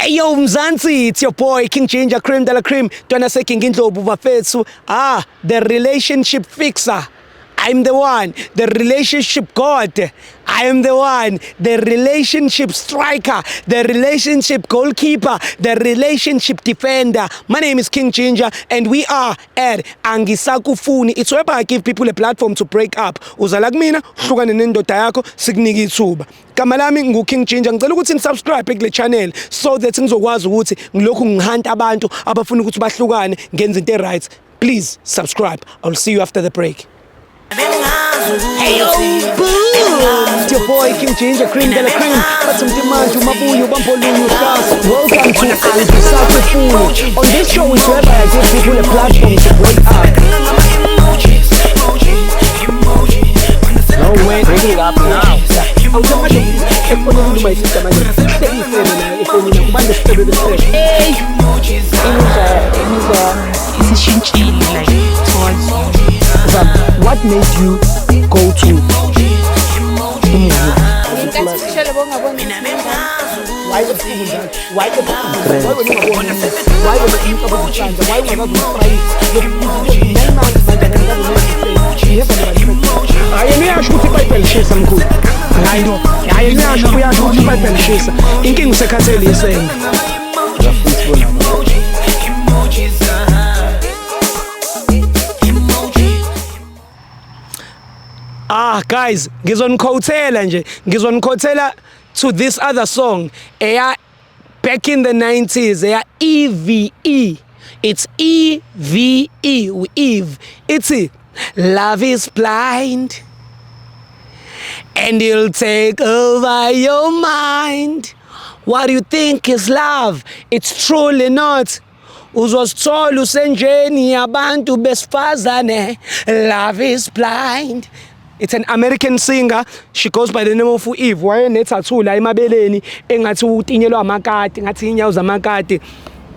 Hey yo Mzansi, it's your boy King Ginger Cream de la Cream. Ntwana seking Indlovu bafethu. Ah, the relationship fixer. I'm the one, the relationship god. I am the one, the relationship striker, the relationship goalkeeper, the relationship defender. My name is King Ginger and we are at Angisakufuni. It's whereby I give people a platform to break up. Uzala kumina, hlukane nendoda yakho, sikunike ithuba. Gama lami ngu King Ginger. Ngicela ukuthi nisubscribe kule channel so that ngizokwazi ukuthi ngilokhu ngihanta abantu abafuna ukuthi bahlukane ngenze into right. Please subscribe. I'll see you after the break. Hey yo, boom! It's your boy King Ginger, Cream de la Cream. Bathi mntimanje umabuyo bambolunye uhlasa. Welcome to Angisakufuni. On this show is whereby I give people a platform to break up. No way, bring it up now. Awusamanje efonini uma isister manje. Hlekisele naye efonini kubantu esifebe besifebe. Imizwa yami isishintshile, like, towards you. Zam, what made you go to umuzi? Ngenkathi ushele bongaboni. Why ebuhlungu njalo? Why ebuhlungu? Why wena ungaboni? Why wena umcabango ucanza? Why ungakazi ukusprayisa? 9 months manje akakazi. Hayi, yena uyasho ukuthi iPaypal lishisa, mkhulu. Hayi, hayi, yena uyasho, uyasho ukuthi iPaypal lishisa. Inkinga usekhathele yisende. Futhi bona. Ah guys, ngizoniquotela nje, ngizoniquotela to this other song eya back in the 90s, eya EVE. It's E V E, Eve. Ithi love is blind and it'll take over your mind. What do you think is love? It's truly not. Uzosithola usenjeni abantu besifazane. Love is blind. It's an American singer. She goes by the name of Eve. Wayenethathula emabeleni engathi utinyelwa amakati, ngathi inyawo zamakati.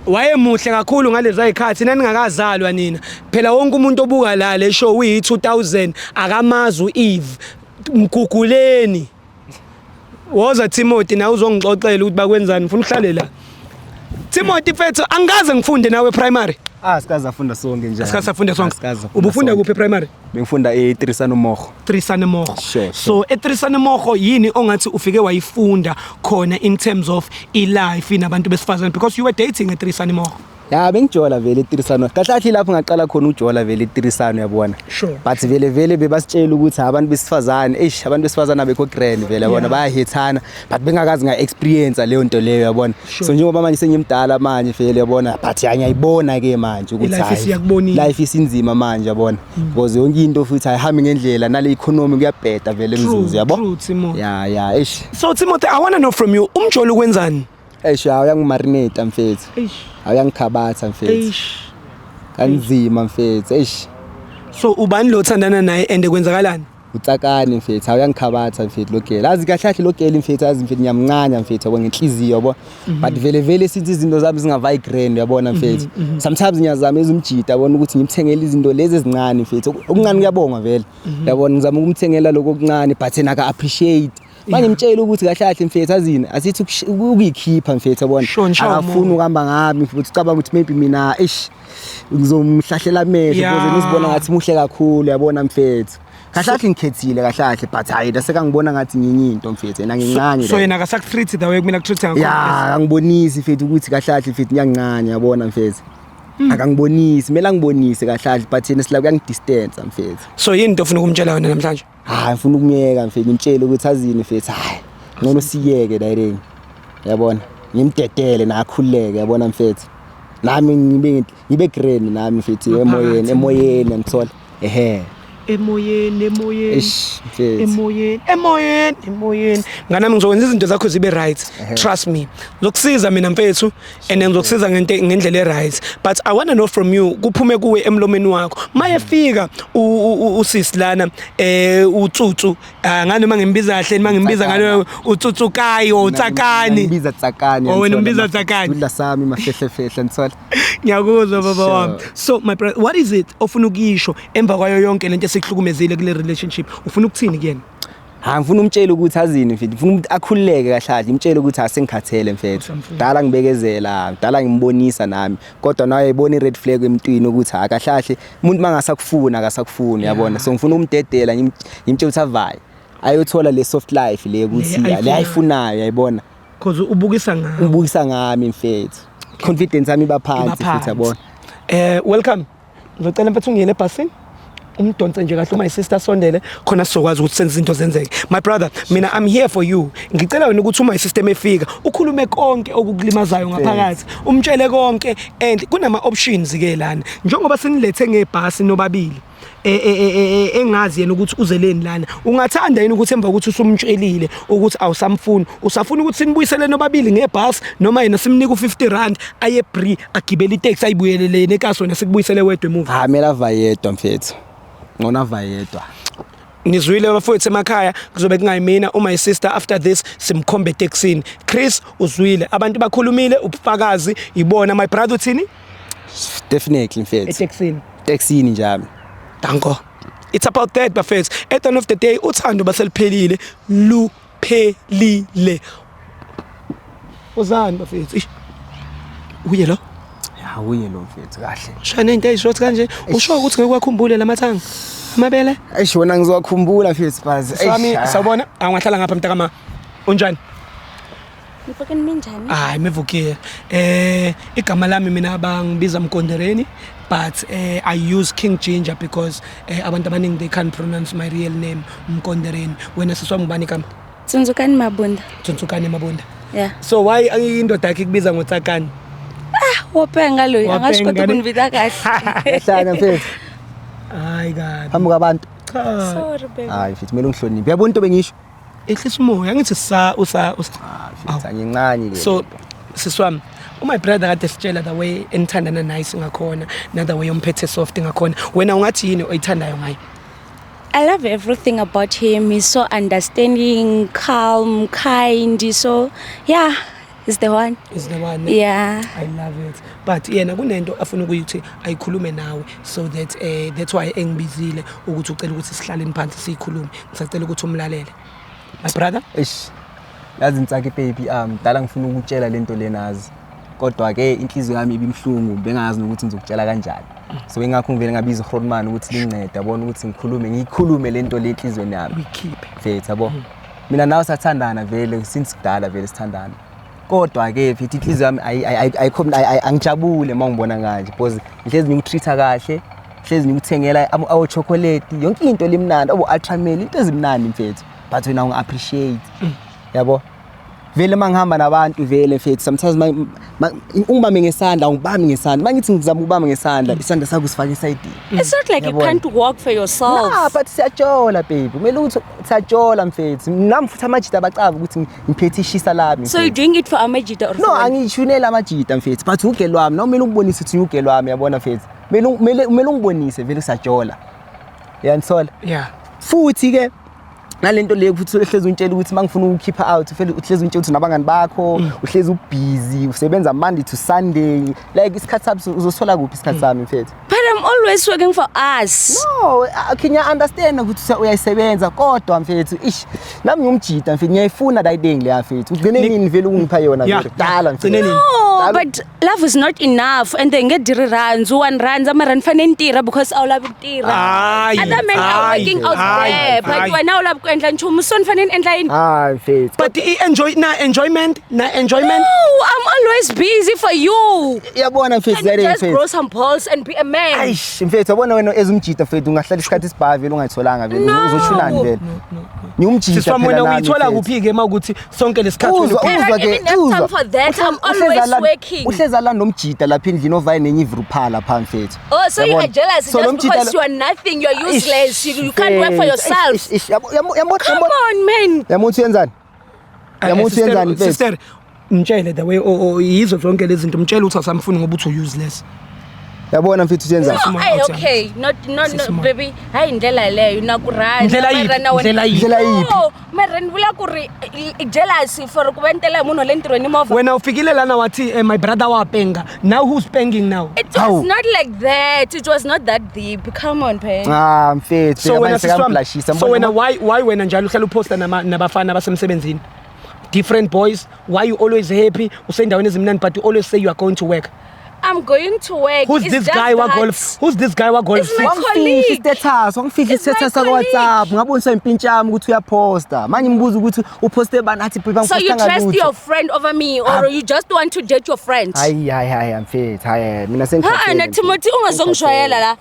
Wayemuhle kakhulu ngalezi zikhathi naningakazalwa nina. Phela wonke umuntu obuka la le show uyi 2000 akamazi uEve. Mguguleni. Woza Timothy, nawe uzongixoxela ukuthi bakwenzani, ngifuna uhlale la. Timothy mfethu, angikaze ngifunde nawe primary. Ah, sikaze afunda sonke nje. Asikaze safunda sonke. Asikaze safunda Ubufunda sonke. kuphi primary? Bengifunda eTrisano Mogo. Trisane Mogo. Sure. So eTrisane Mogo yini ongathi ufike wayifunda khona in terms of i-life nabantu besifazane, because you were dating eTrisane Mogo? Ya, bengijola vele eTrisano. Kahle kahle lapho ngaqala khona ujola vele eTrisano, yabona. But vele vele bebasitshela ukuthi abantu besifazane, eish, abantu besifazane abekho grand vele, yabona, bayahethana, but bengakazi nga experience leyo nto leyo, yabona. So njengoba manje sengimdala manje vele, yabona, but ya, ngiyayibona ke manje ukuthi I-life hayi, isiyakubonisa. Life isinzima manje, yabona. Because yonke into futhi ayihambi ngendlela nale economy kuyabheda vele emzuzu, yabo. True, Timothy. Ya, eish. So Timothy, I want to know from you, umjolo kwenzani? Eish, awuyangimarinate mfethu. Eish. Awuyangikhabatha mfethu. Eish. Kanzima mfethu. Eish. So ubani lo thandana naye and kwenzakalani? Utsakani mfethu, awuyangikhabatha mfethu lo girl. Azi kahle kahle lo girl mfethu, azi mfethu ngiyamncanya mfethu, yabo, ngenhliziyo, yabo. But vele vele sithi izinto zami zingavayi grand, yabona mfethu. Sometimes ngiyazama ezumjida, yabona, ukuthi ngimthengele izinto lezi ezincane mfethu. Okuncane kuyabongwa vele. Yabona, ngizama ukumthengela lokho okuncane but yena aka appreciate. Manje ngimtshela ukuthi kahle kahle mfethu azini asithi ukuyikhipha mfethu, yabona. Sure, sure, Akafuni mo. ukuhamba ngami futhi, ucabanga ukuthi maybe mina, eish, ngizomhlahlela amehlo because ngizibona ngathi muhle kakhulu, yabona mfethu. Kahle kahle ngikhethile kahle kahle, but hayi, lasekangibona ngathi nginye into mfethu, yena ngincane. So yena akasakutreat the way kumele akutreat ngakhona? Ya, angibonisi mfethu ukuthi kahle kahle mfethu ngiyancane, yabona mfethu. Akangibonisi, kumele angibonise kahle kahle, but yena sila kuyangidistance mfethu. So yini into ofuna ukumtshela yona namhlanje? Hayi, ngifuna ukumyeka mfethu, ngimtshele ukuthi azini mfethu, hayi, ngcono siyeke direct, yabona, ngimdedele nakhululeke, yabona mfethu, nami ngibe grand nami mfethu emoyeni, emoyeni ngithola ehe. Emoyeni, emoyeni. Eish mfethu. Emoyeni, emoyeni, emoyeni. Nganami, ngizokwenza izinto zakho zibe right. Trust me, ngizokusiza mina mfethu and ngizokusiza ngento ngendlela e-right, but I want to know from you, kuphume kuwe emlomeni wakho, mayefika usisi lana, utsutsu, ngani uma ngimbiza kahle, uma ngimbiza ngalo utsutsukayo, utsakani? Ngibiza Tsakani. Oh, wena umbiza Tsakani. Kudla sami mafehlefehle, ngithola. Ngiyakuzwa baba wami. Sure. So my brother, what is it ofuna ukuyisho emva kwayo yonke lento esikuhlukumezile kule relationship? Ufuna ukuthini kuyena? Ha, ngifuna umtshele ukuthi azini mfethu, ngifuna ukuthi akhululeke kahle kahle, ngimtshele ukuthi asengikhathele mfethu. Usamfuna. Dala ngibekezela, dala ngimbonisa nami. Kodwa naye ayibona i-red flag emntwini ukuthi ha kahle kahle umuntu mangasakufuni akasakufuni, yabona. So ngifuna umdedela ngimtshele ukuthi avaye. Ayothola le soft life le ukuthi Le le ayifunayo, yayibona. Cause ubukisa ngawe. Ubukisa ngami mfethu. Confidence yami iba phansi futhi, yabona. Welcome. Ngizocela mfethu ungiyele ebhasini. Umdonse nje kahle my sister, sondele khona sizokwazi ukuthi senze izinto zenzeke. My brother, mina I'm here for you. Ngicela wena ukuthi uma i-system efika ukhulume konke okukulimazayo ngaphakathi, umtshele konke, and kunama options ke lana. Njengoba sinilethe ngebhasi nobabili, engazi yena ukuthi uzeleni lana, ungathanda yini ukuthi emva kokuthi usumtshelile ukuthi awusamfuni, usafuna ukuthi sinibuyisele nobabili ngebhasi, noma yena simnike u50 rand aye Bree agibele itaxi ayibuyelele yena ekasi, wena sikubuyisele wedwa emuva? Ha, kumele avaye yedwa mfethu. Ngcono avaye yedwa. Nizwile bafowethu emakhaya, kuzobe kungayimina uma i-sister after this simkhombe etekisini. Chris, uzwile abantu bakhulumile, ubufakazi ibona. My brother, uthini? Definitely mfethu. Etekisini. Taxini njalo. Danko. It's about that, bafethu. At the end of the day, uthando baseliphelile, luphelile. Uzani bafethu? Ish. Uye lo. Ya, uye lo mfethu kahle. Shaya nento eyishort kanje. Usho ukuthi ngeke wakhumbule lamathanga. Amabele. Eish, wena ngizowakhumbula mfethu bazi. Sami, sawubona. Awungahlala ngapha mntakama. Unjani? Ngifake minjani? Hayi, mevukile. Igama lami mina bangibiza Mkondereni, but I use King Ginger because abantu abaningi they can't pronounce my real name, Mkondereni. Wena siswami, ubani igama? Tsundzukani Mabunda. Tsuntsukani Mabunda. Yeah. So why indoda yakhe ikubiza ngoTsakani? Wopenga loyi, a nga swi koti Wapenga ku ne? ni vita kahle. Hlanya mfethu Hayi kabi. phambi kwabantu. Cha. Sorry baby. Hayi mfethu, kumele ungihloniphe. Uyabona into bengisho? Ehlisa umoya, angithi sa usa usa. Ah mfethu, angincane ke. So siswami, my brother kade sitshela the way enithandana nice ngakhona, na the way umphethe soft ngakhona. Wena ungathi yini oyithandayo ngaye? I love everything about him. He's so understanding, calm, kind. So, yeah, he's the one. Is the one. Yeah. I love it. But yena kunento afuna ukuthi ayikhulume nawe, so that that's why engibizile ukuthi ucela ukuthi sihlaleni phansi siyikhulume. Ngisacela ukuthi umlalele. My brother. Eish. Yazi Ntsaki baby, dala ngifuna ukutshela lento lenazi. Kodwa ke inhliziyo yami ibimhlungu, bengazi nokuthi ngizokutshela kanjani. So ingakho ngivele ngabiza uGrootman ukuthi lingincede, yabona, ukuthi ngikhulume, ngiyikhulume lento le enhliziyweni yami. Uyikhiphe. Mfethu, yabo. Mina nawe sathandana vele since kudala vele sithandana. Kodwa ke mfethu, inhliziyo yami ayikho, angijabule uma ngibona kanje because ngihlezi ngikutreat kahle, hlezi ngikuthengela awo chocolate, yonke into limnandi, abo ultramel, into ezimnandi mfethu. But wena ungi-appreciate. Yabo. Vele mangihamba nabantu vele mfethu, sometimes ungibambe ngesandla, ungibambi ngesandla. Mangithi ngizama ukubamba ngesandla, isandla sakho sifake esayidini. It's not like you Yabona. can't walk for yourself. Nah, but siyajola baby. Kumele ukuthi siyajola mfethu. Nami futhi amajita abacava ukuthi ngiphethe ishisa lami. So you're mfethu. doing it for Amajita or No, for what? angishunela amajita mfethu, but ugel wami, na kumele ungibonise ukuthi ugel wami, yabona mfethu. Kumele ungibonise vele siyajola. Uyangithola? Yeah. Futhi ke nalento le futhi uhlezi untshela ukuthi mangifuna ukukhipha out, uhlezi untshela ukuthi nabangani bakho, uhlezi ubusy, usebenza Monday to Sunday. Like isikhathi sami uzosithola kuphi isikhathi sami mfethu? But I'm always working for us. No, can you understand ukuthi uyayisebenza kodwa mfethu, ish, nami ngumjita mfethu, ngiyayifuna that thing leya mfethu. Ugcine nini vele ukungipha yona Yeah, vele? Kudala mfethu. Gcine nini? No, Dala- but love is not enough and then get rands, one rands, ama rand fanele ntirha because a wu lavi ku tirha. Hayi, Other men are hayi, working out hayi, there, but hayi. wena u lava ku endla nchumu, so ni fanele ni endla yini? Hayi mfethu. But i-enjoy na enjoyment na enjoyment. No, I'm always busy for you. Uyabona mfethu, Can you zale just mfethu. grow some balls and be a man? Eish mfethu, yabona wena ezumjita mfethu, ungahlala isikhathi esibhavi vele ungayitholanga vele. No. Uzoshunani vele? Ngiyumjita Siswami, phela wena nami, uyithola mfethu. kuphi ke mawukuthi sonke lesikhathi wena Uzwa, I uzwa don't ke, even have uzwa. time for that. I'm always working. Uhleza la nomjita lapha endlini ovaye nenye ivruphala pha mfethu. Oh, so you Yabona? are jealous So lo just mjita because you are nothing, you are useless, you can't work for Eish, yourself. eish, eish, yabo Come on, man. Yabo uthi uyenzani? Yabo uthi uyenzani mfethu? Sister, mtshele the way yizo zonke lezi zinto, mtshele ukuthi asamfuni ngoba uthi useless. Yabona mfethu uyenza. No, ay, okay. Not no no baby. Hayi ndlela leyo na ku rhandza. Ndlela yipi? Mara na wena- Ndlela yipi? Ndlela yipi? No, mara ni vula ku ri i jealousy for ku va ni tela hi munhu wa le ntirhweni movha. Wena ufikile lana wathi my brother wapenga. Now who's penging now? It was Hawu. not like that. It was not that deep. Come on, babe. Ah mfethu So wena sisi wami, sekamplashisa. so wena why wena njalo uhlala uposta nabafana basemsebenzini? Different boys, why you always happy? Usendaweni ezimnandi but you always say you are going to work. I'm going to work. Who's It's this just guy wa that- golf? Who's this guy wa golf? It's my Wangifihla colleague. i-status, wangifihla It's my i-status saka colleague. WhatsApp. Ngaboniswa impintshi yami ukuthi uyaposta. Manje ngibuza ukuthi uposte bani athi phela So you ngiphosta trust ngalutho. your friend over me or you just want to date your friend? Hayi hayi hayi mfethu, hayi mina Ha sengikhathele. na Timothy ungazongishwayela la.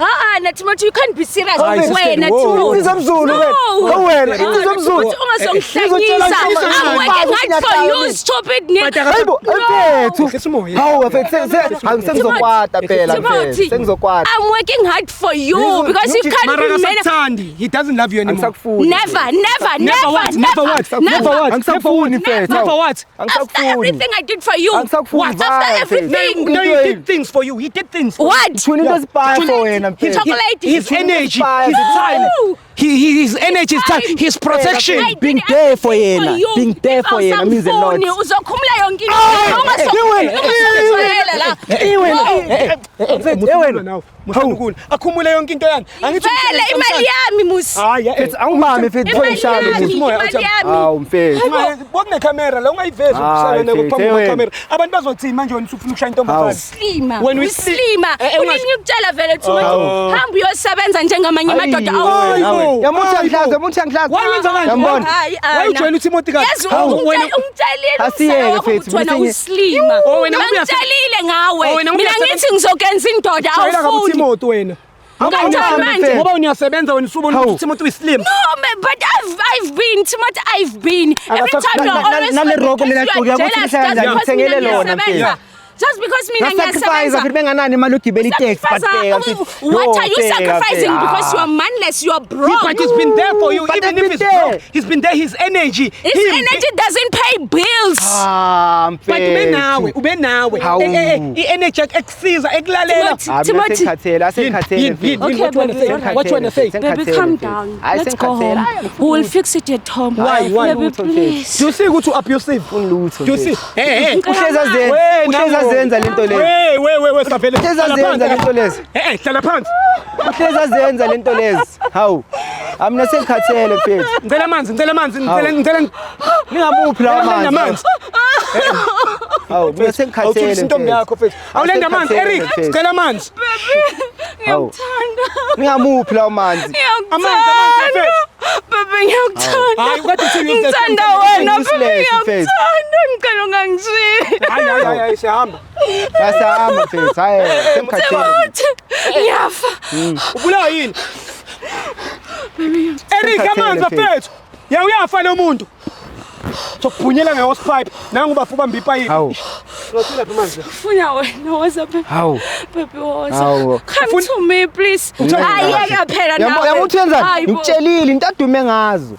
Ha na Timothy you can't be serious. Hayi, sister, Wena whoa. Timothy. Insizwa mZulu wena. No. Hawu wena, Ah, insizwa mZulu. Timothy, ungazongihlanyisa. I'm working hard for you stupid nigga. Hayibo mfethu. Ehlisa umoya. Hawu mfethu, sengizokwata phela mfethu. Timothy, Sengizokwata. I'm working hard for you Ngizwe- because you Ngizwe- can't Mara be mad. akasakuthandi. He doesn't love you anymore. Angisakufuni. Never, never, Never what? Never what? Never what? Angisakufuni mfethu. Never what? After Angisakufuni. everything I did for you. Angisakufuni. What? After Vaya, mfethu. everything. No, he did things for you. He did things. What? Thuna into ezibhaya for wena mfethu. Chocolate. His energy, Fire. his time, No. his energy, his time, his protection. I did Being there for everything yena, you. being there If for yena means a lot. awusamfuni, uzokhumula yonke into. Ungazongishwayela la. Eh wena. Hawu. Akhumule yonke into yani. Angithi Vele imali yami musi. Hayi, eh. Mfethu angibambe mfethu Imali ngishaya yami, lo muntu. imali yami. Hawu mfethu. Kwakunekhamera la ungayivezi Hayi, ukusala mfethu, phambi eh, wena. kwekhamera. Abantu bazothini manje wena usufuna ukushaya intombazane? Slima. When we Uslima. Eh, eh, Unini ukutshela vele Timothy. Hamba uyosebenza njengamanye amadoda Hayi, awu. bo. Yamuthi Hayi, bo. angihlaza, yamuthi angihlaza. Why wenza kanje? Yambona? Hayi, Why ujwayele uTimothy kabi? Yazi Hawu, wena- ungitshelile Asiyeke, umsana wakho mfethu, ukuthi wena mina uslima. Oh, wena ubuya- Ngangitshelile ngawe. Oh, wena Mina ubuya- ngithi ngizokenza indoda Jwayela kabi awufuni. uTimothy wena. Kanjani Ngoba manje? Ngoba uyasebenza wena usubona Hawu. ukuthi uTimothy uyislim. No, man, but I've been Timothy, I've been. Every time you're always nale roko because lena you are gqoke ukuthi jealous lihlala just kanjani, because mina ngithengele lona, ngiyasebenza. mfethu. Just because mina Ngasacrifice ngiyasebenza. mfethu benganani imali yokugibela iteksi but bheka mfethu. What are you Yo, bheka, sacrificing mfethu. because you are manless, you are broke. But he's been there for you But even I've if been he's there. broke. He's been there his energy. His him- energy doesn't pay bills. Ah But ube nawe, mfethu. ube nawe. Hawu. Eh, eh, I-energy yakhe ekusiza, ekulalela. Timothy, Ah, mina Timothy. sengikhathele, asengikhathele Yini, mfethu. yini, Okay, what you wanna baby, say? alright. What you wanna say? Baby, calm down. Let's go home. We will fix it at home. Why? Baby, please. Do you see ukuthi u-abusive? Lutho. Do you see? Eh, eh. Uhlezi azenza, Wena uhlezi bo. azenza lento lezi. Wey, wey, wey, wey, savele. Uhlezi Hlala azenza phansi. lento lezi. Eh, eh, hlala phansi. Uhlezi azenza lento lezi. Hawu. Ah, mina sengikhathele mfethu. Ngicela amanzi, ngicela amanzi, ngicela ngicela Ningamuphi lawa ngicela amanzi. amanzi. Hawu, mina sengikhathele. Awuthulisa intombi mfethu. yakho mfethu. Awulenda amanzi, Sengikhathele, Eric. mfethu. Sicela amanzi. Hawu. Ningamuphi lawa manzi. Amanzi, amanzi mfethu. Baby, ngiyakuthanda. Hayi, ukade uthi useless. Ngithanda wena, baby, Useless, mfethu. ngiyakuthanda. Ngicela ungangishiyi. Hayi, hayi, hayi, hayi, siyahamba. Basahamba mfethu. Hayi, sengikhathele. Timothy, ngiyafa. Ubulawa yini? Eric, Sengikhathele, amanzi mfethu. mfethu. Ya uyafa lo muntu. Sokuphunyela nge-hosepipe. Nangu bafu ubamba ipayipi. Hawu. Uzothula phi manje? Funa wena, woza baby. Hawu. Baby, woza. Hawu. Come to me, please. Hayi, yeka phela nawe. Yabo uthi wenzani? Hayi bo. Ngikutshelile into adume ngazo.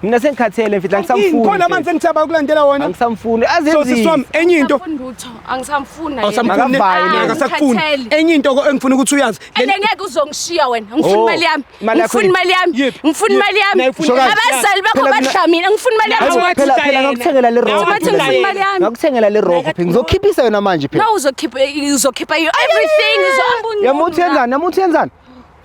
Mina sengikhathele mfethu Yini angisamfuni. khona amanzi engithaba ukulandela wona? Angisamfuni. So sisi wami Azenzile. enye into Angisamfuni lutho, angisamfuni yena. awusamfuni Makavaye le. akasakufuni. Angikhathele. Enye into engifuna ukuthi uyazi. And ngeke uzongishiya wena. Ngifuna Oh, imali yami. imali yakho Ngifuna imali yami. Yiphi? Ngifuna imali yami. Naye ufuna imali Abazali bakho Phela mina- badla mina. Ngifuna imali yami. Hawu, Phela phela ngakuthengela le roko. Timothy, ngifuna imali yami. Ngakuthengela le roko phela. Ngizokhiphisa yona manje phela. No, uzokhipha uzokhipha everything uzohamba Yamuthi wenzani? Yamuthi wenzani?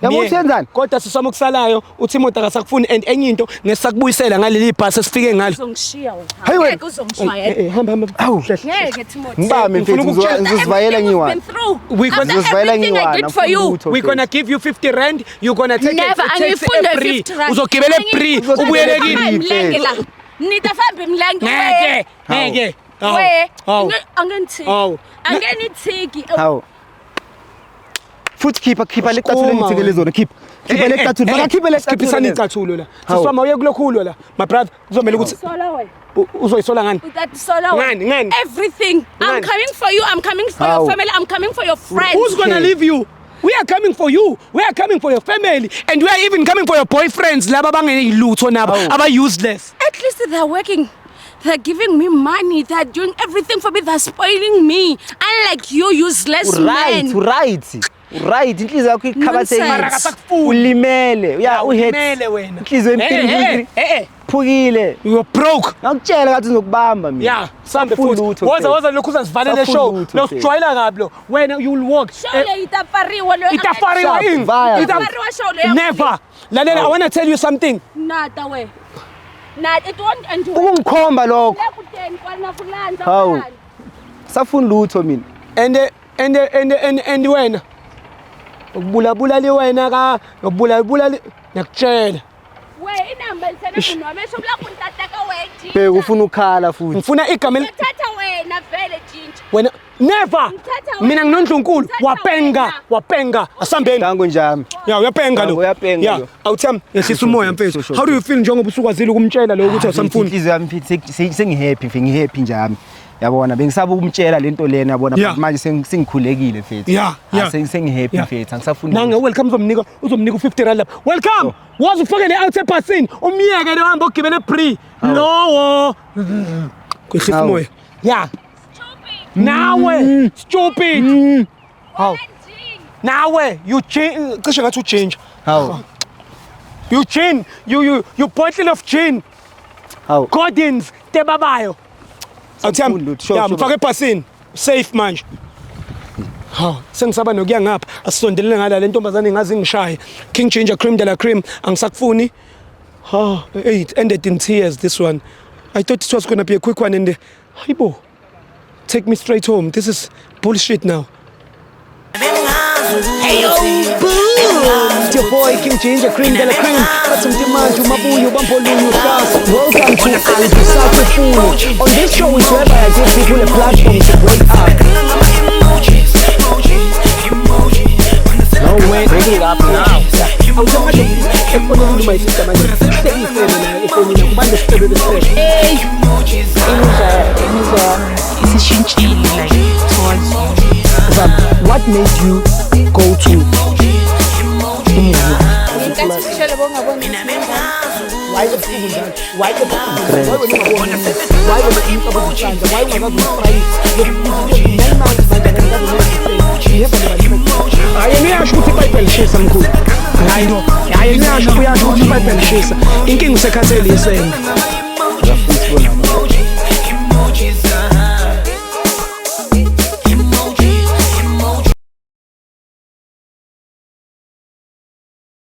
Yamuthi wenzani? Kodwa siswami okusalayo uTimothy akasakufuni and enye into ngesakubuyisela ngaleli bhasi esifike ngalo. Uzongishiya wena. Hayi wena. Ngeke uzongishaya. Eh, eh, hamba hamba. Hawu. Ngeke Timothy. Ngibambe Ngifuna mfethu ukukutshela- ngizozivayela Everything we've ngiwani. been through. We After Ngizozivayela everything I ngiwani. did for you. We're gonna give you 50 rand. You're gonna take Never a taxi angifuni e free. 50 rand. Uzogibela free ubuyele Angifuni kini. imlenge la. Nitafamba imlenge. Ngeke, ngeke. Hawu, We. hawu. Angenithiki. Hawu. Angenithiki. Hawu. Futhi khipha khipha le cathulo Skuma engithengele wena. zona khipha. Khipha le cathulo. Makakhiphe le cathulo. Sikiphisana lezi. icathulo la. Hawu. Siswami awuye kulokhulu la. My brother, kuzomela ukuthi Sola wena. uzoyisola ngani? Utasola wena. Ngani, ngani? Everything. I'm Ngani? coming for you. I'm coming for your Hawu. family. I'm coming for your friends. Who's gonna Okay. leave you? We are coming for you. We are coming for your family and we are even coming for your boyfriends laba bangenilutho nabo Hawu. aba useless. At least they're working. They're giving me money. They're doing everything for me. They're spoiling me. Unlike you, useless Right, man. right. Right, inhliziyo yakho ikhabathekile. Nonsense. Akasakufuni. Ulimele. Ya uhet. Ulimele wena. Inhliziyo Eh, eh, eh. Phukile. You are broke. Ngakutshela ngathi ngizokubamba mina. Yeah, sambe Safuna futhi. lutho, Woza mfethu. woza lokhu uzasivalela Safuna show. lutho, Lo mfethu. sijwayela kabi lo. Wena you will walk. Show le itapariwa lo. Itafariwa Sharp, in. vaya. Itapariwa show le. Never. Lalela, I want to tell you something. Nada we. Nada, it won't end well. Ukungikhomba lokho. Lekuteni kwana kulanza. Hawu. kwalana. Safuna lutho mina. And and and and and wena. Ukubulabulali wena ka, ukubulabulali ngiyakutshela. We inamba lisena munhu wa mesho vula ku ni ta teka wena Ginger. Bheka ufuna ukukhala futhi. Ngifuna igama Ngithatha wena vele Ginger. wena never. Ngithatha wena. Mina nginondlunkulu Ngithatha wapenga wena. wapenga asambeni. Dango njami. Ya uyapenga lo. Uyapenga Ya lo. awuthami yehlisa umoya mfethu. Sure, sure, How do you feel njengoba usukwazile ukumtshela lo ukuthi awusamfuni? Inhliziyo yami mfethu sengihappy mfethu ngihappy njami. Yabona bengisaba ukumtshela lento lena yabona Yeah. but manje sengikhulekile mfethu. Yeah, yeah. Sengihappy Yeah. mfethu angisafuni. Nange lutho. welcome uzomnika u50 rand lapha. Welcome. Waze ufake le out ebhasini umyeke lo hamba ogibele pre. Lowo. Kwehlisa Hawu. umoya. Yeah. Nawe stupid. Hawu. Nawe you gin cishe ngathi uginger. Hawu. You gin, you bottle of gin. Hawu. Gordons tebabayo. Awuthami. lutho. Sure, Yeah, sure, mfake ebhasini. Safe manje. Ha, sengisaba nokuya ngapha. Asisondelele ngala le ntombazane ingaze ingishaye. King Ginger cream de la cream angisakufuni. Ha, hey, it ended in tears this one. I thought it was going to be a quick one and hayibo. Take me straight home. This is bullshit now. It's your boy King Ginger Cream de la Cream. Bathi mntimanje umabuyo bambolunye uhlasa. Welcome to Angisakufuni. On this show is whereby I give people a platform to break up. No way. Break it up now. Awusamanje efonini my sister manje. Hlekisele naye efonini kubande sicebe besicebe. Imizwa yami isishintshile like towards you. What made you go to Ngenkathi ushele bongaboni. Why ebusuku njalo? Why ebusuku? Why wena ungaboni? Why wena umcabo uzihlanza? Why ungakaze ustrike? Hayi niyasho ukuthi iBhayibheli lishisa mkhulu. Hayi no. Hayi niyasho uyasho ukuthi iBhayibheli lishisa. Inkinga usekhathele isende.